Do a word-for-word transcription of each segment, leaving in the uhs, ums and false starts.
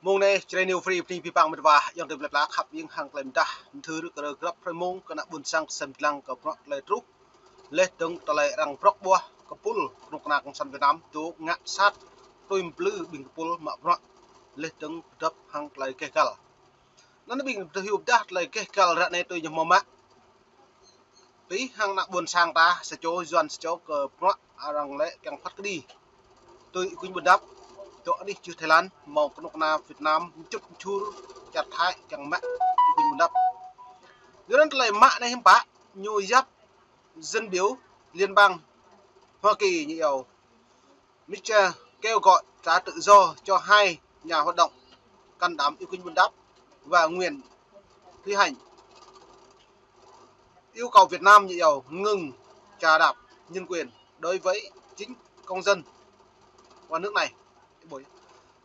Mông anai, Jrai New Free, bơni abih bang met wa, ayŏng adơi plơi pla khăp ƀing hăng tơlơi mơdah, mơthưr kơ grăp hrơi mông, kơ ană ƀôn sang sem dlăng kơ bruă tơlơi truh. Laih dơ̆ng tơlơi arăng brŏk ƀuah kơpul, kơnuk kơna cộng sản Việt Nam, dŏ ngă sat, tui mplư ƀing kơpul mă bruă, laih dơ̆ng pơdŏp hăng tơlơi gêh găl. Anŭn ƀing tơhiu pơdah tơlơi gêh găl ră anai tui ñu hmâo mă. Tui hăng ană ƀôn sang ta, sa čô, Yuan sa čô kơ bruă arăng lĕ kiăng phat kơđi. Tui Y Quynh Bun Dap, dŏ anih jưh Thái Lan, hmâo kơnuk kơna Việt Nam, mčŭt mčur, čar Thái, kiăng mă Y Quynh Bun Dap. Yua anŭn tơlơi mă anai hiư̆m pă, ñu yap dân biểu liên bang Hoa Kỳ ñu iâu Mitchell kêu gọi trả tự do cho hai nhà hoạt động can đảm Y Quynh Bun Dap và Nguyễn Thúy Hạnh. Yêu cầu Việt Nam ñu iâu ngừng chà đạp nhân quyền đối với chính công dân của nước này. Yua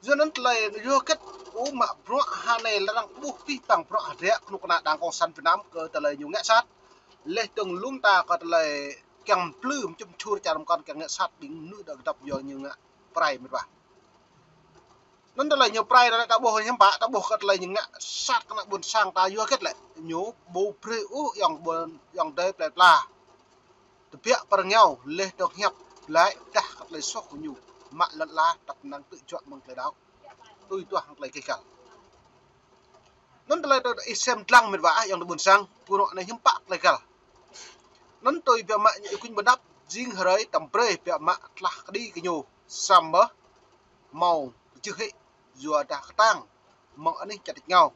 anŭn tơlơi yua hơget ƀu mă bruă ha anai lĕ arăng ƀuh abih bang bruă hơdră kơnuk kơna Đảng Cộng sản Việt Nam kơ tơlơi ñu ngă sat. Laih dơ̆ng lŏm ta kơ tơlơi kiăng mplư mčŭt mčur čar mơkŏn kiăng ngă sat ƀing mơnuih đa kơdŏp yua ñu ngă prai met wa. Anŭn tơlơi ñu prai anŭn ta ƀuh hiư̆m pă, ta ƀuh kơ tơlơi ñu ngă sat kơ ană ƀôn sang ta yua hơget lĕ. Ñu ƀu brơi ôh ayŏng ƀôn, ayŏng adơi plơi pla tơbiă pơrơngiao laih dơ̆ng hiăp glaĭ dah kơ tơlơi soh kơ ñu. Mă lŏn ala tăp năng tŭ juă mơ̆ng tơlơi đaŏ. Tui duah hăng tơlơi gêh găl. Anŭn tơlơi tơ ih sem dlăng met wa ayŏng adơi ƀôn sang, bruă anai hiư̆m pă tơlơi găl. Anŭn tui biă mă ñu Y Quynh Bun Dap, jing hrơi tơm brơi biă mă tlah kơđi kơ ñu, samơ̆ hmâo pơjưh hĭ, yua dah kơtang mơ̆ng anih čar tač rơngiao.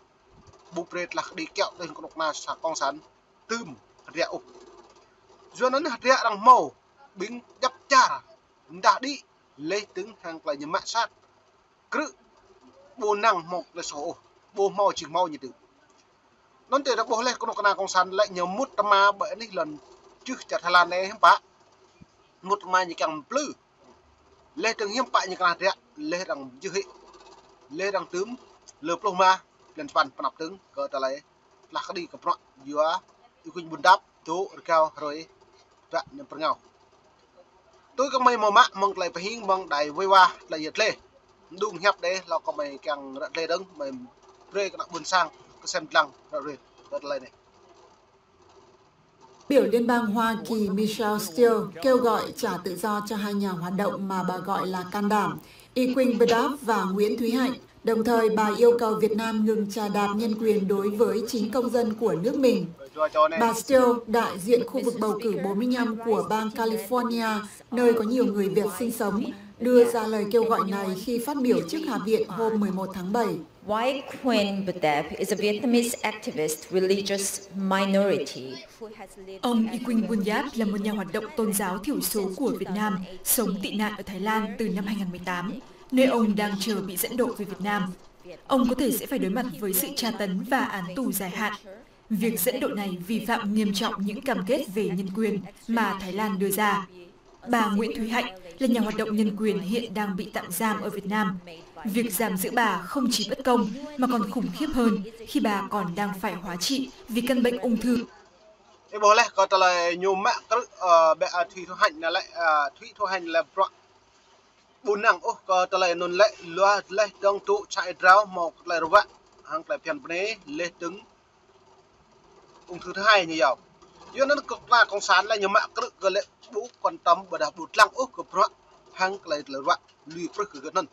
Ƀu brơi tlah kơđi kiaŏ tui kơnuk kơna sa cộng sản tơm hơdră ôh. Yua anŭn hơdră arăng hmâo ƀing djăp čar mơdah đĭ laih dơ̆ng hăng tơlơi ñu mă sat. Krư̆ ƀu năng hmâo tơlơi soh ôh, ƀu hmâo jing hmâo ñu tŭ. Anŭn tơdah ƀuh laih kơnuk kơna cộng sản lĕ ñu mŭt tơma ƀơi anih lŏn jưh čar Thái Lan anai hiư̆m pă. Mŭt tơma ñu kiăng mplư. Laih dơ̆ng hiư̆m pă ñu kơnah hơdră, laih arăng jưh hĭ. Laih arăng tơm, lơ pluh rơma, blan sapăn pơanăp dơ̆ng, kơ tơlơi tlah kơđi kơ bruă, yua Y Quynh Bun Dap, dŏ rơgao hrơi, ƀă ñu pơrơngiao. Tui kơ mơi hmâo mă mơ̆ng tơlơi pơhing mơ̆ng đài wai wa tơlơi yet lĕ. Mơđung hiăp đe, hlâo kơ mơi kiăng ră lĕ dơ̆ng, mơi brơi kơ ană ƀôn sang, kơ sem dlăng ră ruai, kơ tơlơi anai. Biểu liên bang Hoa Kỳ Michelle Steele kêu gọi trả tự do cho hai nhà hoạt động mà bà gọi là can đảm, Y Quynh Bdap và Nguyễn Thúy Hạnh. Đồng thời, bà yêu cầu Việt Nam ngừng chà đạp nhân quyền đối với chính công dân của nước mình. Bà Steele, đại diện khu vực bầu cử bốn mươi lăm của bang California, nơi có nhiều người Việt sinh sống, đưa ra lời kêu gọi này khi phát biểu trước Hạ viện hôm mười một tháng bảy. Why Queen Bdap is a Vietnamese activist religious minority who has lived Ông Y Quynh Bun Yap là một nhà hoạt động tôn giáo thiểu số của Việt Nam, sống tị nạn ở Thái Lan từ năm hai nghìn mười tám, nơi ông đang chờ bị dẫn độ về Việt Nam. Ông có thể sẽ phải đối mặt với sự tra tấn và án tù dài hạn. Việc dẫn độ này vi phạm nghiêm trọng những cam kết về nhân quyền mà Thái Lan đưa ra. Bà Nguyễn Thúy Hạnh là nhà hoạt động nhân quyền hiện đang bị tạm giam ở Việt Nam. Việc giam giữ bà không chỉ bất công mà còn khủng khiếp hơn khi bà còn đang phải hóa trị vì căn bệnh ung thư. Ih ƀuh laih kơ tơlơi ñu mă krư̆, ơ, ƀĕ, ơ, Thúy Thu Hạnh anai lĕ, ơ, Thúy Thu Hạnh lĕ bruă ƀu năng ôh kơ tơlơi anŭn lĕ, yua laih dơ̆ng tŭ čă ih drao hmâo tơlơi ruă hăng tơlơi phiăn bơnai laih dơ̆ng ung thư thứ hai ñu iâu. Yua anŭn kơnuk kơna cộng sản lĕ ñu mă krư̆ kơ lĕ ƀu quan tâm ƀôdah ƀu dlăng ôh kơ bruă hăng tơlơi tơlơi ruă lui prưh kơ gơ̆ anŭn.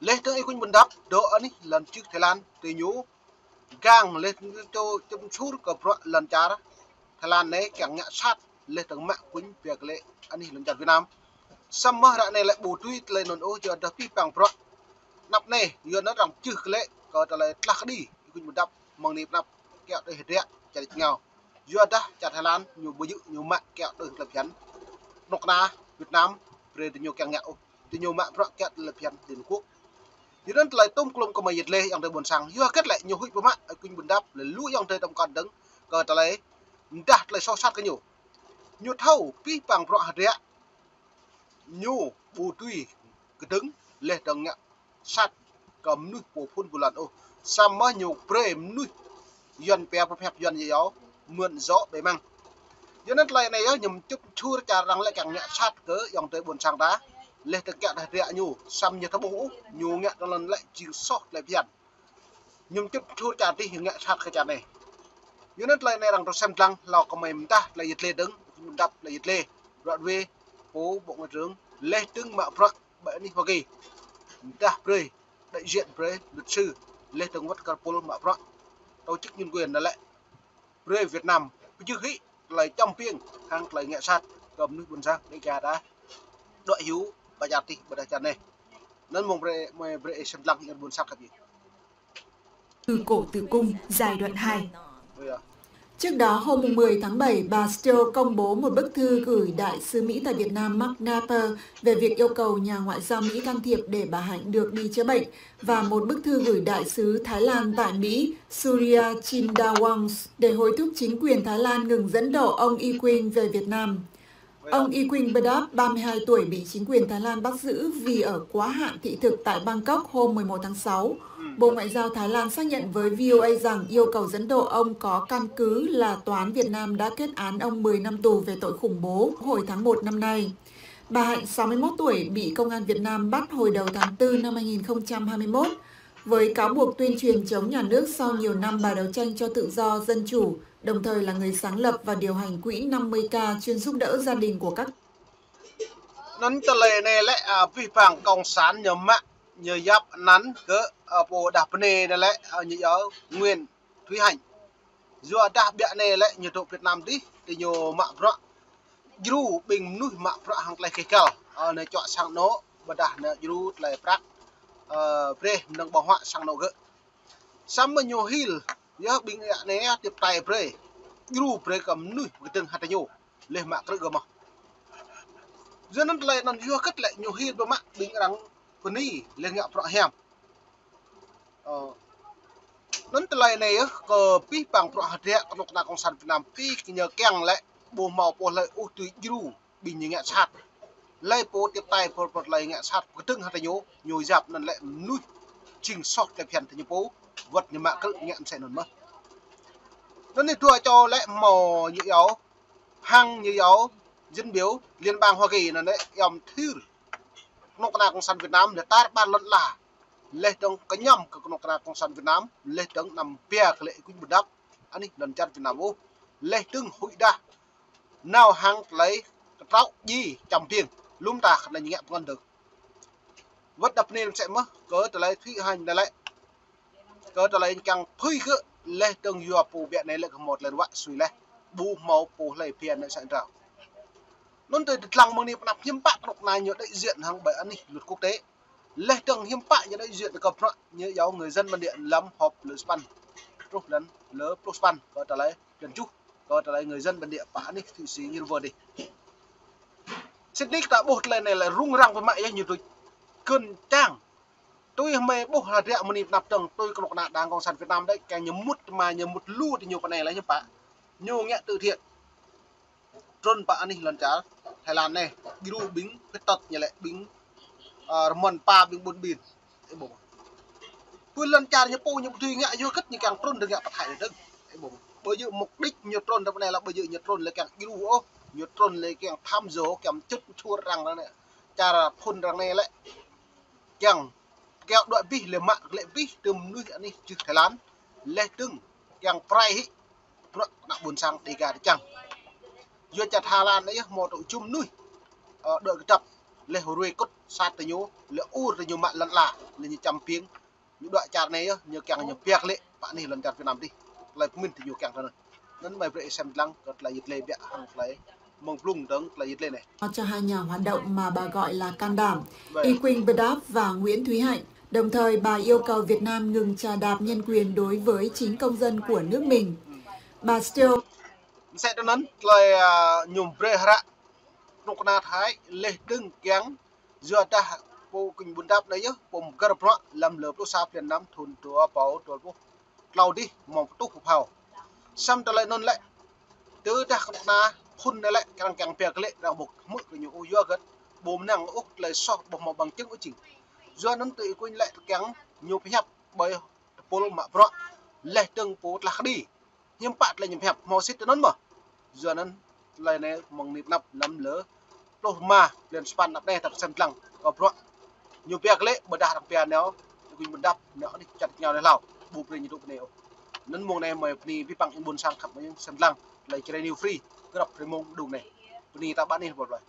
Laih dơ̆ng Y Quynh Bdap dŏ anih lŏn jưh Thái Lan tui ñu gang laih dơ̆ng tŭ čŭm čur kơ bruă lŏn čar Thái Lan anai kiăng ngă sat laih dơ̆ng mă kuñ biă kơ lĕ anih lŏn čar Việt Nam. Samơ̆ ră anai lĕ ƀu tui tơlơi anŭn ôh, yua dah abih bang bruă. Anăp anai, yua anŭn arăng jưh kơ lĕ kơ tơlơi tlah kơđi Y Quynh Bdap mơ̆ng anai pơanăp kiaŏ tui hơdră čar tač rơngiao. Yua dah čar Thái Lan ñu ƀu djơ̆ ñu mă kiaŏ tui tơlơi phiăn kơnuk kơna Việt Nam brơi tui ñu kiăng ngă ôh. Tui ñu mă bruă kiaŏ tơlơi phiăn Liên Hợp Quốc. Yua anŭn tơlơi tôm klôm kơ mơi yet lĕ ayŏng adơi ƀôn sang. Yua hơget lĕ ñu huĭ pơmă Y Quynh Bdap lĕ lu ayŏng adơi tơm kăn dơ̆ng kơ tơlơi mơdah tơlơi soh sat kơ ñu. Ñu thâo abih bang bruă hơdră ñu ƀu tui kơdơ̆ng laih dơ̆ng ngă sat kơ mơnuih pô phŭn ƀu lŏn ôh. Samơ̆ ñu brơi mơnuih Yuan pia pơhiăp Yuan yơh yâo mượn gió bơmăng. Yua anŭn tơlơi anai yơh ñu čŭp čur čar arăng lĕ kiăng ngă sat kơ ayŏng adơi ƀôn sang ta. Laih dơ̆ng kiăng đah hơdră ñu, samơ̆ ñu ƀu ƀuh ôh, ñu ngă tơlơi anŭn lĕ jing soh tơlơi phiăn. Ñu mơčŭt čur čar adih ngă sat kơ čar anai. Yua anŭn tơlơi anai arăng tơsem lăng, hlâo kơ mơi mơdah tơlơi yơh lĕ dơ̆ng, mơdah tơlơi yơh lĕ. Ră ruai, pô bộ ngoại trưởng, laih dơ̆ng mă bruă ƀơi anih Hoa Kỳ. Mơdah brơi, đại diện brơi, luật sư, laih dơ̆ng wơ̆t kơ pô mă bruă tổ chức nhân quyền anŭn lĕ. Brơi Việt Nam pơjưh hĭ tơlơi čăm piêng hăng tơlơi ngă sat kơ mơnuih ƀôn sang Đêga đa đuaĭ hyu ƀơi čar adih ƀơi đah čar anai. Anŭn mơ̆ng brơi, mơi brơi sem lăng hĭ ƀôn sang kơ ƀing. Từ Cổ Tử Cung, giai đoạn hai. Ơ, yơh. Trước đó, hôm mùng mười tháng bảy, bà Steele công bố một bức thư gửi Đại sứ Mỹ tại Việt Nam Mark Knapper về việc yêu cầu nhà ngoại giao Mỹ can thiệp để bà Hạnh được đi chữa bệnh và một bức thư gửi Đại sứ Thái Lan tại Mỹ Surya Chindawang để hối thúc chính quyền Thái Lan ngừng dẫn độ ông Y Quynh về Việt Nam. Ông Y Quynh Bdap, ba mươi hai tuổi, bị chính quyền Thái Lan bắt giữ vì ở quá hạn thị thực tại Bangkok hôm mười một tháng sáu. Bộ Ngoại giao Thái Lan xác nhận với V O A rằng yêu cầu dẫn độ ông có căn cứ là tòa án Việt Nam đã kết án ông mười năm tù về tội khủng bố hồi tháng một năm nay. Bà Hạnh, sáu mươi mốt tuổi, bị công an Việt Nam bắt hồi đầu tháng tư năm hai nghìn không trăm hai mươi mốt với cáo buộc tuyên truyền chống nhà nước sau nhiều năm bà đấu tranh cho tự do, dân chủ, đồng thời là người sáng lập và điều hành quỹ năm mươi K chuyên giúp đỡ gia đình của các. Anŭn tơlơi anai lĕ, a, pih pang cộng sản ñu mă, ñu yap anăn kơ, a, pô đah pơnê anai lĕ, a, ñu yua Nguyễn Thúy Hạnh. Yua dah biă anai lĕ ñu dŏ Việt Nam adih, tơ ñu mă bruă djru ƀing mơnuih mă bruă hăng tơlơi keh kăl. Ơ, anai čuă sang anŏ, ƀôdah anai djru tơlơi prăk, ơ, brơi mơnơ̆ng ƀơ̆ng huă sang anŏ gơ̆. Samơ̆ ñu hil, yơh ƀing anai yơh tiếp tay brơi. Djru brơi kơ mơnuih pơkơdơ̆ng hơtai ñu, laih mă krư̆ gơ̆ mơ̆n. Yua anŭn tơlơi anŭn yua hơget lĕ ñu hil ƀu mă ƀing arăng bơni, laih ngă bruă hiam. Ơ, anŭn tơlơi anai yơh, kơ pih pang bruă hơdră kơnuk kơna cộng sản Việt Nam pih ñu kiăng lĕ ƀu hmâo pô hlơi ôh tui djru ƀing ñu ngă sat. Laih pô tiếp tay pô, pô tơlơi ngă sat pơkơdơ̆ng hơtai ñu, ñu yap anŭn lĕ mơnuih jing soh tơlơi phiăn tơ ñu pô, wơ̆t ñu mă krư̆ ngă mơsĕ anŭn mơ̆n. Anŭn anai dua čô lĕ hmâo ñu yua, hăng ñu yua, dân biểu Liên bang Hoa Kỳ anŭn lĕ yom thir. Kơnuk kơna cộng sản Việt Nam lĕ tar ƀar lŏn ala. Laih dơ̆ng kơñăm kơ kơnuk kơna cộng sản Việt Nam, laih dơ̆ng anăm pia kơ lĕ Y Quynh Bdap anih lŏn čar Việt Nam ôh. Laih dơ̆ng huĭ dah nao hăng tơlơi kơtraŏ djai čăm piêng, lŏm ta khă anai ñu ngă pơngăn dơ̆ng. Wơ̆t đah pơnê mơsĕ mơ̆n, kơ tơlơi Thúy Hạnh anai lĕ. Kơ tơlơi ñu kiăng phưi kơ, laih dơ̆ng yua pô biă anai lĕ kơ hmâo tơlơi ruă sui laih. Ƀu hmâo pô hlơi phiăn anai sa trao. Anŭn tơlơi tơlăng mơ̆ng anai pơnăp hiư̆m pă kơnuk kơna ñu đại diện hăng ƀơi anih luật quốc tế. Laih dơ̆ng hiư̆m pă ñu đại diện kơ bruă ñu yua người dân bản địa lăm họp lơ sapăn. Truh lăn lơ pluh sapăn kơ tơlơi dân chủ, kơ tơlơi người dân bản địa pă anih Thụy Sĩ ñu rơwơ adih. Sĭt nik ta ƀuh tơlơi anai lĕ rŭng răng pơmă yơh ñu tui kơn čang. Tui hmei ƀuh hơdră mơni pơnăp dơ̆ng, tui kơnuk kơna Đảng Cộng sản Việt Nam đĕ, kiăng ñu mŭt tơma ñu mŭt lu tơ ñu pơ anai lĕ hiư̆m pă. Ñu ngă từ thiện. Trŭn pơ anih lŏn čar Thái Lan anai, djru ƀing khuyết tật ñu lĕ ƀing, ơ, rơmon pa ƀing ƀun ƀin. Ơ, ƀuh. Pơ lŏn čar ñu pô ñu ƀu dưi ngă yua hơget ñu kiăng trŭn dơ̆ng ngă pơthai dơ̆ng. Ơ, ƀuh. Ƀơi yơh mục đích ñu trŭn tơ pơ anai lĕ ƀơi yơh ñu trŭn lĕ kiăng djru ôh, ñu trŭn lĕ kiăng tham dŏ, kiăng čŭt čur arăng anai. Čar phŭn arăng anai lĕ kiăng kiaŏ đuaĭ abih lĕ mă lĕ abih tơm mơnuih anih čư̆ Thái Lan. Laih dơ̆ng kiăng pơrai hĭ bruă kơnuk kơna ƀôn sang Đêga tơčăng. Yua čar Thái Lan anai yơh hmâo tơlơi jum mơnuih, ơ, đuaĭ kơdăp laih ruai kŭt sat tơ ñu, lĕ ur tơ ñu mă lŏn ala, lĕ ñu čăm piêng. Ñu đuaĭ čar anai yơh, ñu kiăng ñu piak lĕ pơ anih lŏn čar Việt Nam adih. Tơlơi pơmĭn tơ ñu kiăng tơ anŭn. Anŭn mơi brơi sem lăng kơ tơlơi yit lĕ biă hăng tơlơi mơ̆ng blung dơ̆ng tơlơi yit lĕ anai. Cho hai nhà hoạt động mà bà gọi là can đảm, Y Quynh Bdap và Nguyễn Thúy Hạnh. Đồng thời, bà yêu cầu Việt Nam ngừng chà đạp nhân quyền đối với chính công dân của nước mình. Bà Steele. Mơsĕ tơ anŭn tơlơi, ơ, ñu brơi hră kơnuk kơna Thái laih dơ̆ng kiăng yua dah pô Quynh Bdap anai yơh, pô mơgơ̆r bruă lăm lơ pluh sa blan năm thŭn dua rơbâo dua pluh tlâo adih mơ̆ng pơtuh pơphao. Samơ̆ tơlơi anŭn lĕ, tơdah kơnuk kơna phŭn anai lĕ, kiăng kiăng pia kơ lĕ, arăng ƀu hmư̆ kơ ñu ôh yua hơget, ƀu mơnăng ôh tơlơi soh, ƀu hmâo bằng chứng ôh jing. Yua anŭn tơ Y Quynh lĕ kiăng ñu pơhiăp ƀơi tơpul mă bruă, laih dơ̆ng pô tlah kơđi. Hiư̆m pă tơlơi ñu pơhiăp hmâo sĭt tơ anŭn mơ̆n. Yua anŭn tơlơi anai mơ̆ng anai pơnăp lăm lơ pluh rơma blan sapăn anăp anai ta pơsem lăng. kơ bruă. Ñu pia kơ lĕ, ƀơdah arăng pia nao, ñu kuñ ƀơdăp, nao anih čăt kơ ñu anai hlâo, ƀu brơi ñu dŏ pơ anai ôh. Anŭn mông anai mơi bơni abih bang ƀôn sang khăp mơi sem lăng, tơlơi Jrai News Free, grăp hrơi mông mơđung anai. Bơni ta ƀă anih ƀuh plơi.